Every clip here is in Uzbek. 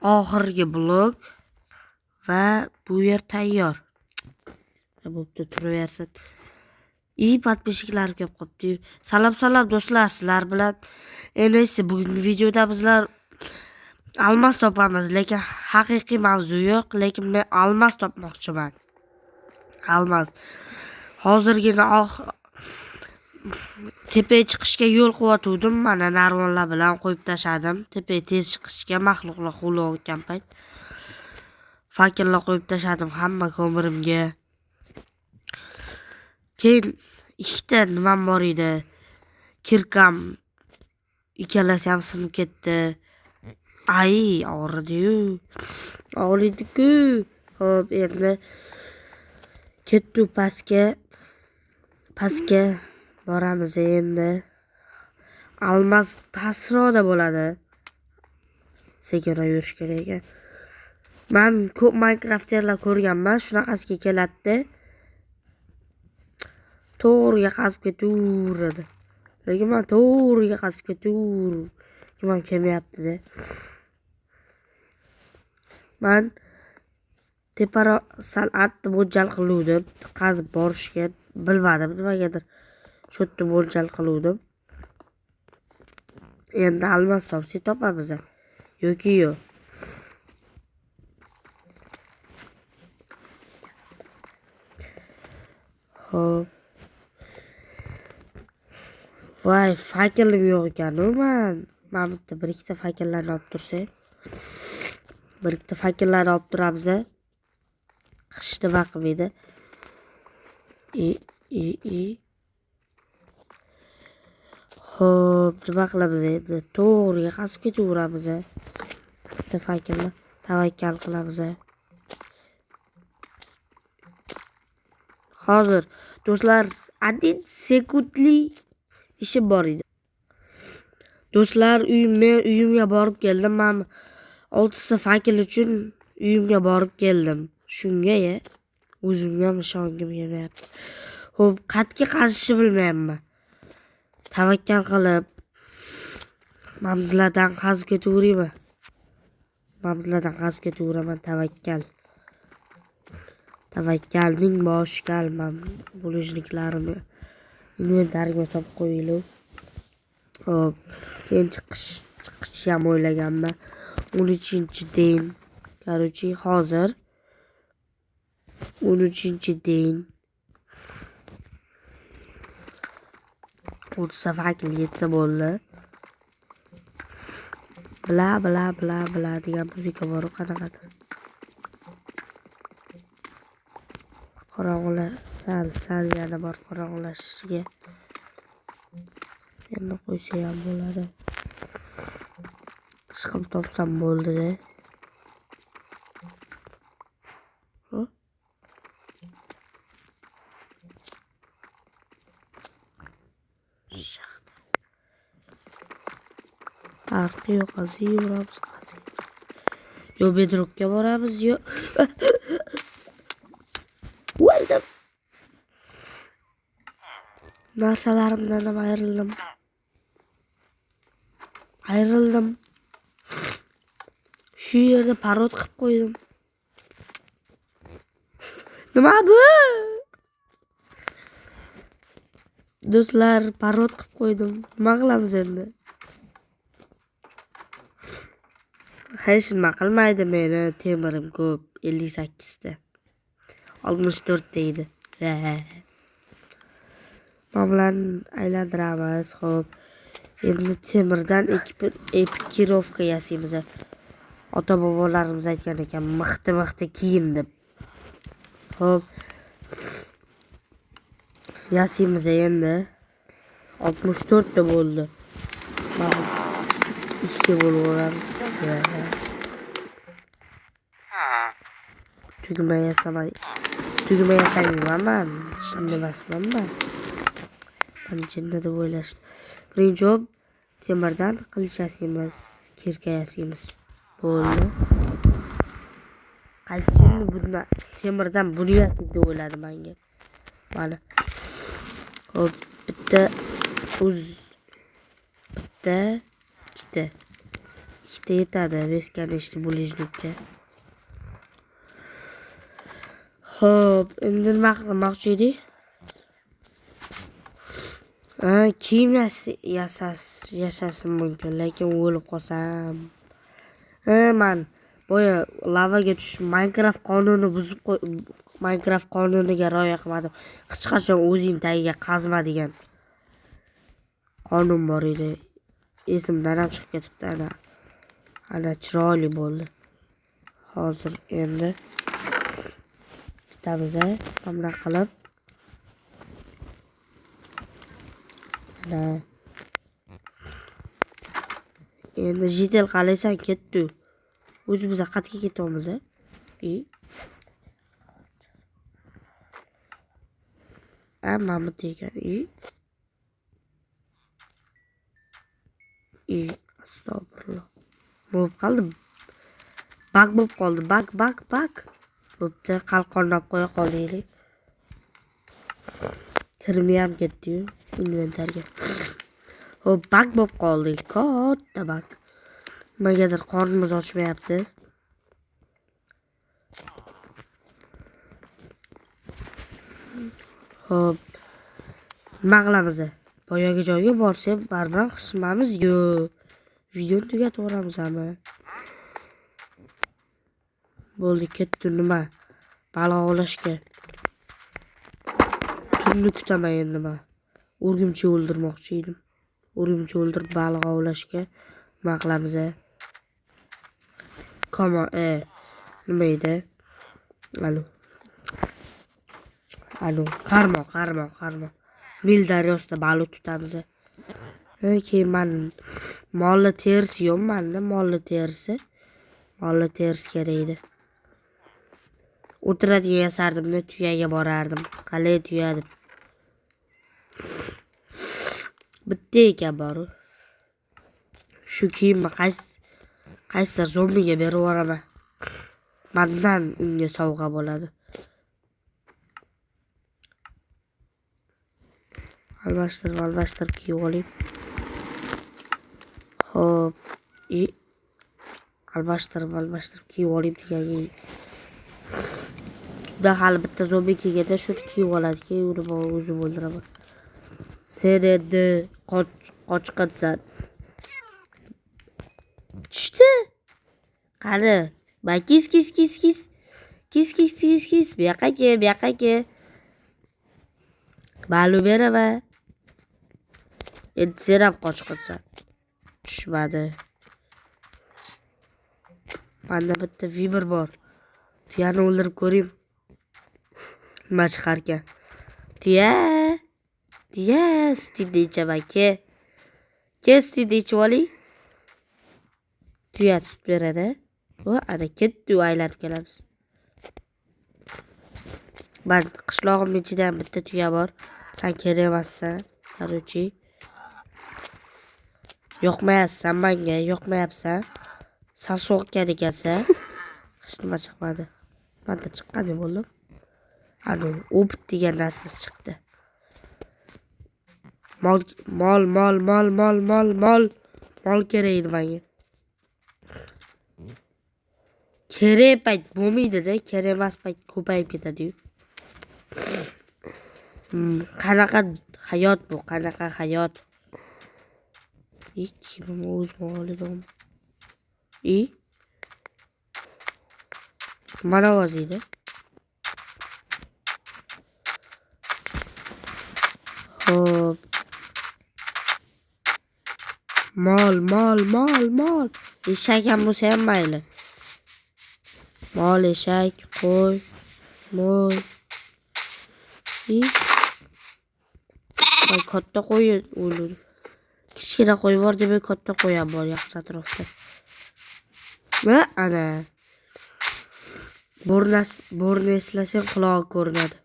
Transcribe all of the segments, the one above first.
Oxirgi blok va bu yer tayyor. Bo'pti, turaversin. И подписчик lar kelib qolibdi. Salom salom do'stlar, sizlar bilan NS. Bugungi videoda bizlar almaz topamiz, lekin haqiqiy mavzu yo'q, lekin men almaz topmoqchiman. Almaz. Hozirgina tepaga chiqishga yo'l qo'yatuvdim. Mana narvonlar bilan qo'yib tashladim. Tepaga tez chiqishga maxluqlar quvlayotgan payt fakellar qo'yib tashladim hamma ko'mirimga. Keyin ikkita nimam bor edi. Kirkam ikkalasi ham sinib ketdi. Ay, og'ridi-yu. Og'ridi-ku. Xo'p, endi ketdi pastga. Pastga boramiz endi. Almaz pastroqda bo'ladi. Sekinroq yurish kerak ekan. Men ko'p Minecrafterlar ko'rganman, shunaqasiga keladi. To'g'riga qazib ketaveradi. Lekin men to'g'riga qazib ketaver. Kim ham kelmayapti-da. Men teparoq san'atni mo'ljal qiluvdim. Qazib borishga bilmadim nimagadir. Shu yerda mo'ljal qiluvdim. Endi almaz topsak topamiz. Yoki yo'q. Xo'p. Voy, fakelim yo'q ekan-u man. Mana bu yerda bir ikkita fakellarni olib tursak. Bir ikkita fakellarni olib turamiz. Hech nima qilmaydi. I. Xo'p, nima qilamiz endi? To'g'riga qazib ketaveramiz. Bitta fakelni tavakkal qilamiz. Hozir do'stlar, 1 sekundli ishim bor edi. Do'stlar, men uyimga borib keldim. Men 6 fakel uchun uyimga borib keldim. Shunga-ya o'zimga ham ishongim kelmayapti. Xo'p, qatga qazishni bilmayapman. Tavakkal qilib mamladan qazib ketaveraymi? Mamladan qazib ketaveraman, tavakkal. Tavakkalning boshi kalmam. Bulujliklarimni inventarimga solib qo'yaylik. Xo'p, keyin chiqish ham o'ylaganman. 13-den. Короче, hozir 13-den. 30 fakel yetsa bo'ldi. Bla bla bla bla degan muzika bor, qanaqadir. Qorong'ular sal yana bor qorong'ulashishiga. Endi qo'ysa ham bo'ladi. Chiqib topsam bo'ldi-da. Farqi yo'q, qaziyveramiz, qaziyveramiz. Yo bedrockka boramiz, yo o'ldim. Narsalarimdan ham ayrildim. Ayrildim. Shu yerda parod qilib qo'ydim. Nima bu? Do'stlar, parod qilib qo'ydim. Nima qilamiz endi? Hech nima qilmaydi meni, temirim ko'p, 58 ta. 64 ta edi. Mana bularni aylantiramiz. Xo'p. Endi temirdan ekipirovka yasaymiz. Ota-bobolarimiz aytgan ekan, mixti-mixti kiyim deb. Xo'p. Yasaymiz endi. 64 ta bo'ldi. Mana 2 bo'lib olamiz. Tugma yasamay. Tugma yasayman man. Jinni emasman man. Men jinni deb o'ylashdi. Birinchi o'b temirdan qilich yasaymiz, kirka yasaymiz. Bo'ldi. Qaysi bundan temirdan buni yasaydi deb o'yladi menga. Mana. Xo'p, bitta uz, bitta, ikkita. Ikkita yetadi бесконечный булыжник ka. Xo'p, endi nima qilmoqchi edik? Kiyim yasashim mumkin, lekin o'lib qolsam. Man boya lavaga tushib Minecraft qonunini buzib Minecraft qonuniga rioya qilmadim. Hech qachon o'zing tagiga qazma degan qonun bor edi. Esimdan ham chiqib ketibdi ana. Ana chiroyli bo'ldi. Hozir endi bitamiz, mana qilib. Ana. Endi jitel qalaysan ketdi. O'zimiz qatga ketamiz, mana bu ekan. Astag'firullah. Bo'lib qoldi. Bak bo'lib qoldi. Bak. Bo'pti, qalqonlab qo'ya qolaylik. Kirmay ham ketdi-yu inventarga. Xo'p, bak bo'lib qoldi. Katta bak. Nimagadir qornimiz ochmayapti. Xo'p. Nima qilamiz? Boyagi joyga borsak, baribir qismamiz yo'q. Videoni tugatib yuboramizmi? Bo'ldi, ketdi nima? Baliq ovlashga. Tunni kutaman endi men. O'rgimchi o'ldirmoqchi edim. O'rgimchi o'ldirib baliq ovlashga nima qilamiz? Come on, nima edi? Alo. Alo, qarmoq. Nil daryosida baliq tutamiz. Keyin man molli terisi yo'q menda, molli terisi. Molli terisi kerak edi. O'tiradigan yasardimda tuyaga borardim. Qalay tuya deb. Bitta ekan bor. Shu kiyimni qaysi zombiga berib yuboraman. Mandan unga sovg'a bo'ladi. Almashtirib kiyib oling. Xo'p, almashtirib kiyib oling degan. Tunda hali bitta zombi kelganda shuni kiyib oladi, keyin uni o'zim o'ldiraman. Sen endi qochqinsan. Tushdi. Qani, ma kis. Kis. Bu yoqqa kel, bu yoqqa kel. Ma'lum beraman. Endi sen ham qochqinsan. Tushmadi. Menda bitta vibr bor. Tuyani o'ldirib ko'ring. Nima chiqarkan? Tuya. Tuya, sutingni ichaman, ke. Ke, sutingni ichib oling. Tuya sut beradi. Va ana ketdi, aylanib kelamiz. Ben qishlog'im ichida ham bitta tuya bor. Sen kerak emassan, короче. Yoqmayapsan menga, yoqmayapsan. Sen so'qgan ekansan. Hech nima chiqmadi. Menda chiqqan deb bo'ldim. Ana opit degan narsasi chiqdi. Mol kerak edi menga. Kerak payt bo'lmaydi-da, kerak emas payt ko'payib ketadi-yu. Qanaqa hayot bu? Qanaqa hayot? Kiyimim o'zim oldim. Mana ovoz edi. Xo'p. Mol. Eshak ham bo'lsa ham mayli. Mol, eshak, qo'y, mo'y. Ben katta qo'y o'yladim. Kichkina qo'y bor demak katta qo'y ham bor yaqin atrofda. Va ana. Bo'rni eslasang qulog'i ko'rinadi.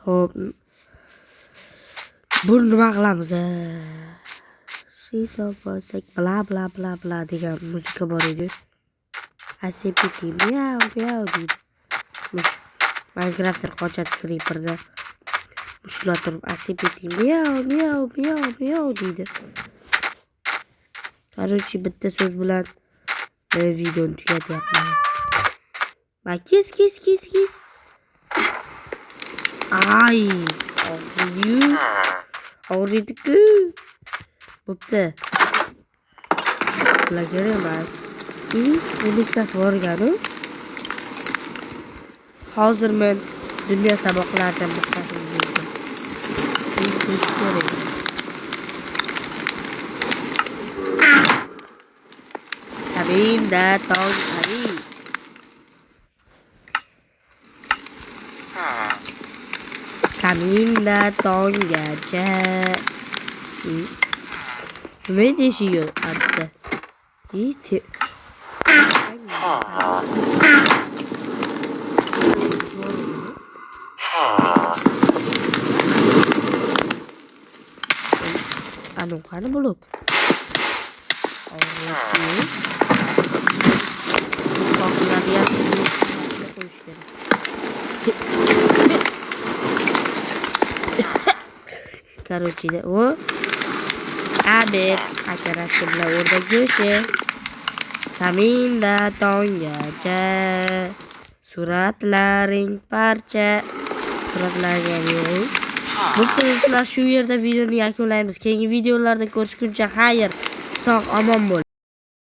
Xo'p. Buni nima qilamiz? Bo'lsak bla bla bla bla degan muzika bor edi. ACPT miau miau deydi. Minecraft'er qochadi Creeper'da. Mushuklar turib asib miyau miyau miyau miyau deydi. Короче, bitta so'z bilan videoni tugatyapman. Ma kes kes kes kes. Ay, og'riydi-yu. Og'riydi-ku. Bo'pti. Bular kerak emas. И 12tasi bor ekan-u. Hozir men dunyo saboqlaridan bittasini buzdim. Qo'yish kerak. Kaminda tong kamin. Kaminda tonggacha. Nima eshigi artdi? I Anu qani blok? Og'riyapti. Qoqlarni ham qo'yish kerak. Короче, o Abed akarasi bilan o'rdak go'shti. Kaminda tonggacha suratlaring parcha. Suratlarga ham yo'q. Bo'pti do'stlar, shu yerda videoni yakunlaymiz. Keyingi videolarda ko'rishguncha xayr, sog' omon bo'ling.